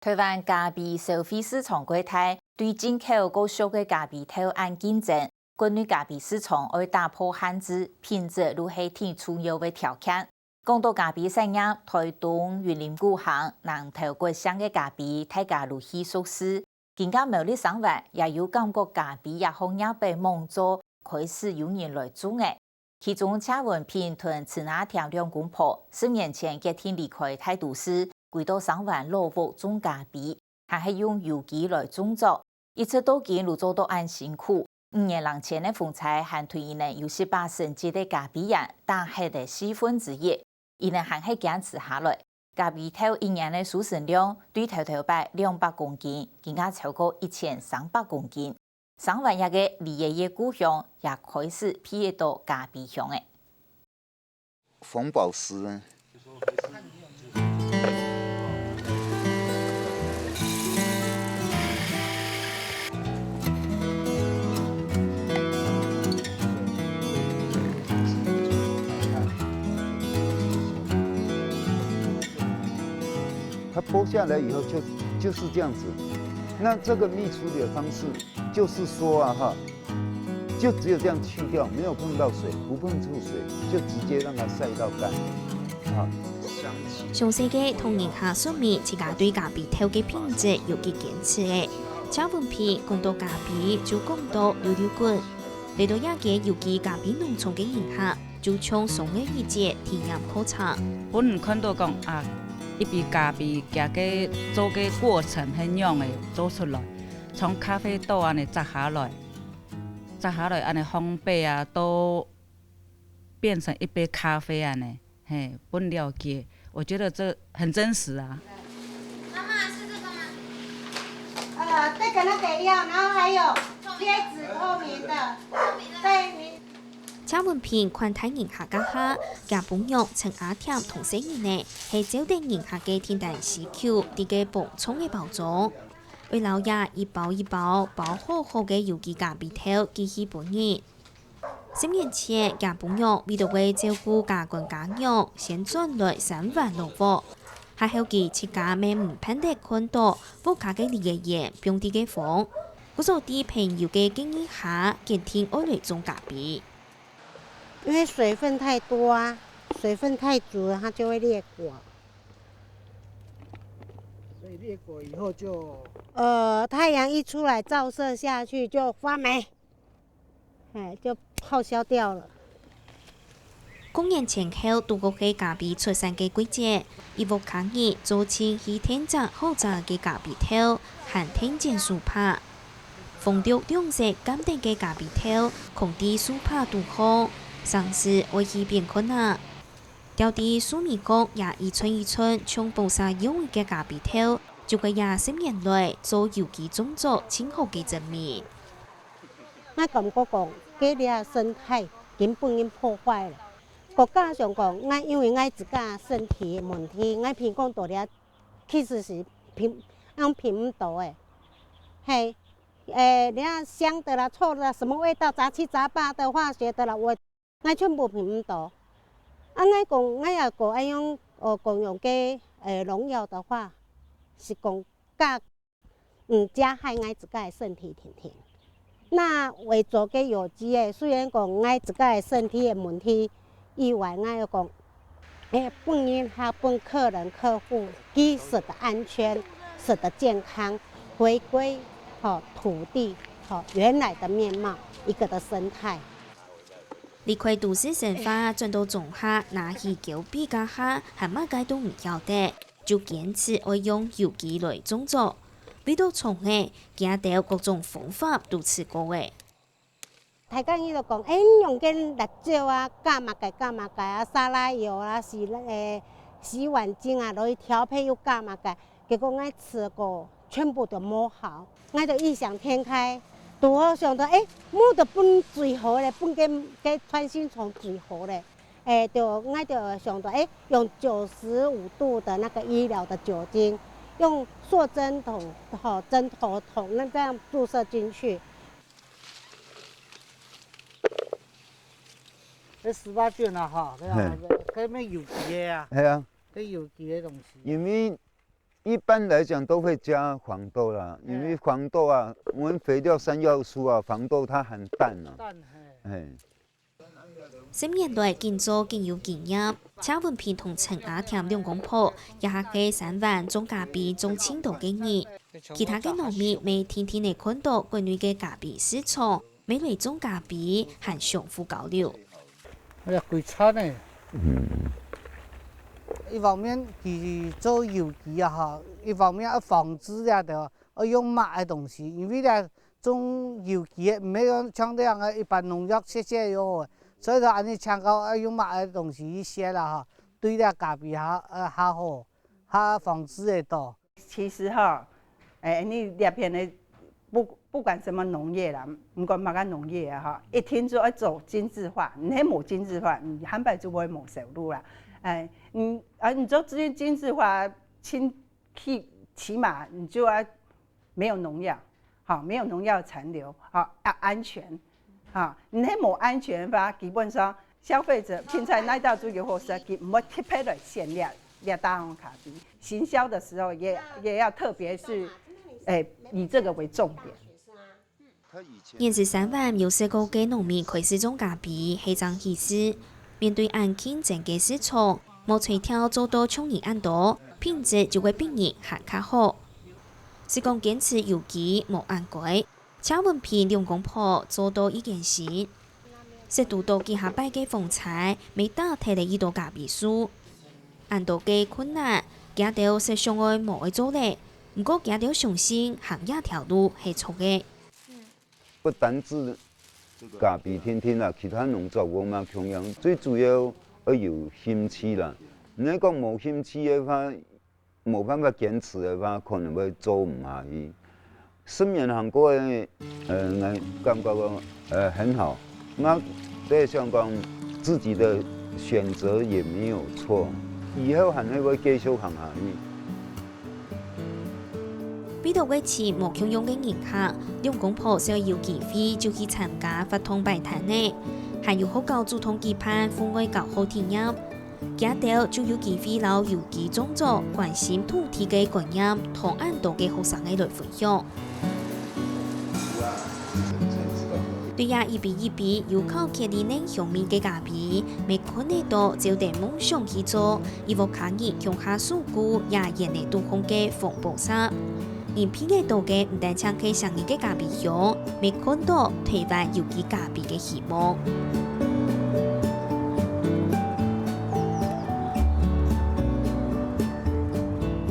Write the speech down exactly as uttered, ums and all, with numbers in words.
臺灣咖啡消費市場過大，對進口過俗个咖啡豆恁競爭，國內咖啡市場愛打破限制，品質就係挺重要个條件。講到咖啡產業，臺東雲林古坑、南投國姓个咖啡，大家就係熟事。今下苗栗生員也有感覺咖啡這行業个猛做，開始有人來種了。其中謝文平同陳阿添兩公婆，十年前決定離開大都市，歸到生員老屋種咖啡，還係用有機來種作。一直到今就做到恁辛苦，五年零前个風災還同佢等有十八升級个咖啡園打忒了四分之一，佢等還係堅持下來。咖啡豆一年个收成量對頭頭擺兩百公斤，今下超過一千三百公斤。生員這个離了个故鄉也開始鼻得到咖啡香了。紅寶石呢？它剝下來以後就，就是這樣子。那這個蜜處理的方式，就是說啊，哈，就只有這樣去掉，沒有碰到水，不碰觸水，就直接讓它曬到乾，啊。詳細个同人客說明自家對咖啡豆个品質有幾堅持个。謝文平講到咖啡就講到溜溜滾。來到這間有機咖啡農場个人客，就像上个季節體驗課程。分人看到講啊，一杯咖啡佢个做个過程係仰仔做出來，從咖啡豆恁仔摘下來，摘下來恁仔烘焙啊，都變成一杯咖啡恁仔，嘿，分了解，我覺得這很真實啊。媽媽，是這個嗎？呃，這個那個一樣，然後還有貼紙透明的，透明的。對，你謝文平款待人客該下，厥餔娘陳阿添同細人仔係照等人客个訂單需求，在該包裝个包裝，愛摎這一包一包包好好个有機咖啡豆寄去分人。十年前，厥餔娘為著愛照顧家官家娘，先轉來生員老屋，下後佢自家乜毋盼得看到屋下个梨仔園放在該荒，故所在朋友个建議下，決定愛來種咖啡。 因為水分太多啊，水分太足了，它就會裂果。所以裂果以後就，呃，太陽一出來照射下去就發霉，哎，就泡銷掉了。公元前後，拄好係咖啡出產个季節，一屋下人做陣去𢯭摘好摘个咖啡豆，還𢯭剪樹杈。 紅綠兩色柑等个咖啡豆，囥在樹杈肚項，成時愛去拚看啊。吊在樹尾角也一串一串像寶石樣个咖啡豆，就係這十年來做有機種作盡好个證明。𠊎感覺講，該這生態根本已經破壞了。國家想講，𠊎因為𠊎自家身體个問題，𠊎偏講到這，其實是拚，恁拚毋到个。嘿， 誒，你看香的啦、臭的啦、什麼味道、雜七雜八的、化學的啦，𠊎，𠊎全部拚毋到。啊，𠊎講，𠊎也講愛用，呃，講用个，誒，農藥的話，是講較，嗯，加害𠊎自家个身體定定。那為做个有機个，雖然講𠊎自家个身體个問題， 以外，𠊎愛講，誒，分人客、分客人、客戶，佢食得安全，食得健康，回歸，吼，土地，吼，原來的面貌，一個的生態。離開都市生活，轉到庄下，拿起鉤筆該下，還麼个都毋曉得，就堅持愛用有機來種作。為到蟲仔，佢兜各種方法都試過了。 大家人就講，誒，你用个辣椒啊，加麼个加麼个啊，沙拉油啊，洗，誒，洗碗精啊，落去調配又加麼个。結果𠊎試過，全部都無效。𠊎就異想天開，拄好想到，誒，無就分最好咧，分該，該傳心蟲最好咧。誒，就，𠊎就想到，誒，用九十五度的那個醫療的酒精，用塑針筒，吼，針頭筒，那這樣注射進去， 這十八卷啊，哈，這樣，嘿。這，這有機个啊，係啊。這有機个東西。因為一般來講都會加黃豆啦，因為黃豆啊，我們肥料、山藥素啊，黃豆它含氮啊。氮，嘿。嘿。十年來耕作緊有經驗，謝文平同陳阿添兩公婆，也係三灣種咖啡種盡多个人。其他个農民乜定定仔看到國內个咖啡市場，乜來種咖啡，還相互交流。哎呀，幾慘呢！嗯。一方面，佢做有機啊，吼，一方面愛防治這个，愛用麼个東西，因為這種有機个，毋係講像這樣个一般農藥直接用个，所以講恁樣請教愛用麼个東西去施啦，吼，對這咖啡較，呃，較好，較防治得到。 其實哈，哎，你這片的不，不管什麼農業啦，毋管麼个農業啊哈，一定就愛做精緻化。你係無精緻化，你下擺就會無收入啦。哎，你，啊，你做精，精緻化，起，起碼你就要沒有農藥，好，沒有農藥殘留，好，要安全。 哈，你係無安全个話，基本上消費者現在哪兜都有好食，佢毋會特別來選這，這大紅咖啡。行銷的時候也，也要特別是，哎，以這個為重點。原始三灣有十過个農民開始種咖啡，係正起始。面對恁競爭个市場，無吹調做到像人恁多，品質就會比人還較好。係講堅持有機無恁該， 謝文平兩公婆做到已經成，識堵到幾下擺个風災，乜打忒了已多咖啡樹。恁多个困難，佢兜實想愛無愛做了，毋過佢兜相信行這條路係著个。不單止咖啡定定啦，其他農作物嘛共樣，最主要愛有興趣啦。你講無興趣个話， 無辦法堅持个話，可能會做毋下去。十年行過个，呃，𠊎感覺講，呃，很好。𠊎在想講，自己的選擇也沒有錯，以後還會繼續行下去。為著愛尋無共樣个人客，兩公婆想有機會就去參加活動擺攤仔，還有學校主動舉辦戶外教學體驗。 佢兜就有機會摎有機種作、關心土地个觀念，同恁多个學生仔來分享。對這一杯一杯有口渴个嫩香味个咖啡，乜看得到朝晨夢想去做，一屋下人共下守護這園仔肚項个紅寶石。人鼻仔到个毋單淨係生日个咖啡香，乜看到台灣有機咖啡个希望。